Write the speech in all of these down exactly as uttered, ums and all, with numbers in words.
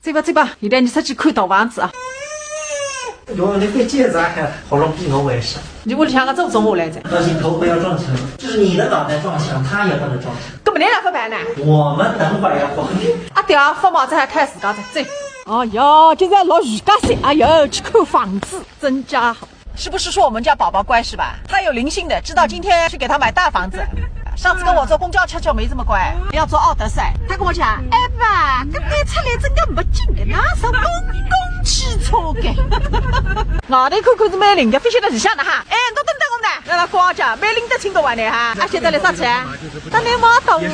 走吧走吧，现在你出去看大房子啊。哟，侬反正也是啊，喉咙比我还伤。侬屋里向个祖宗下来哉。当心头不要撞墙，就是你的脑袋撞墙，他也不能撞墙。搿么侬哪能办呢？我们等会儿要报警。阿爹啊，发毛子还开自家哉，走。哎呀，今朝落雨介些，哎哟，去看房子，真家伙。 是不是说我们家宝宝乖是吧？他有灵性的，知道今天去给他买大房子。上次跟我坐公交车就没这么乖，要坐奥德赛。他跟我讲，哎爸，搿个出来真个没劲个，哪像公共汽车个。外头看看是蛮灵个，勿晓得里向哪哈。哎，侬等等我呢，让他光讲，蛮灵得清个话呢哈。啊，现在来啥子啊？当然买大房子。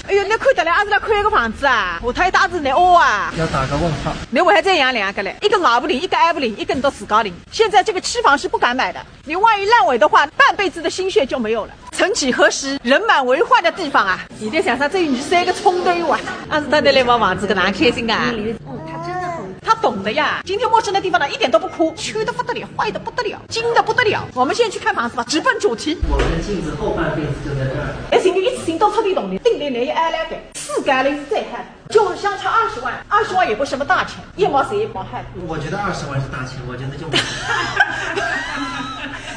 哎哟，侬看得来，阿是来看一个房子啊？下趟一搭子呢，哦啊。要打个问号。侬还再养两个嘞，一个外婆灵，一个阿婆灵，一个侬自家灵。 现在这个期房是不敢买的，你万一烂尾的话，半辈子的心血就没有了。曾几何时，人满为患的地方啊，现在想想，只有伲三个冲头哇，阿是到搿搭来买房子，搿能开心啊？嗯，他真的很，他懂的呀。今天陌生的地方呢，一点都不哭，穷得不得了，坏得不得了，精得不得了。我们现在去看房子吧，直奔主题。我们的镜子后半辈子就在这儿。哎，寻个一次性都出点动力，顶顶来一挨来个，四个来是最嗨。 就相差二十万，二十万也不是什么大钱，一毛钱一毛汗。我觉得二十万是大钱，我觉得就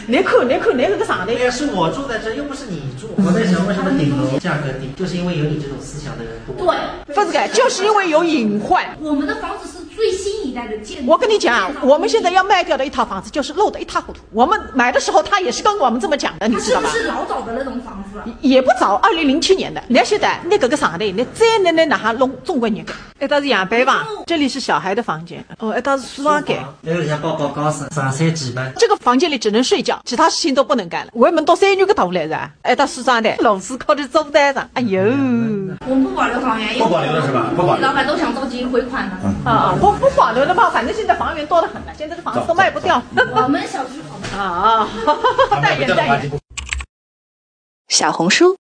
你看，你看，你那个啥的。哎呀，是我住在这，又不是你住。我在想，为什么顶楼价格低，就是因为有你这种思想的人多。对，不是的，就是因为有隐患。我们的房子是最新一代的建筑。我跟你讲，我们现在要卖掉的一套房子，就是漏得一塌糊涂。我们买的时候，他也是跟我们这么讲的，你知道吧？它是不是老早的那种房子啊？也不早，二零零七年的。你要晓得，那个个啥的，你再那那哪哈弄中国人的。 哎，搿搭是样板房，这里是小孩的房间。哦，哎，搿搭是书房间。哎，人家报告高三，上三级班。这个房间里只能睡觉，其他事情都不能干了。我们到三年个头来着，哎，到书房的，老师靠在桌台上，哎呦。我们不保留房源，因为不保留了是吧？不保留。老板都想着急回款的。啊啊，不不保留的话，反正现在房源多得很了，现在这房子都卖不掉。我们小区好。啊啊，代言代言。小红书。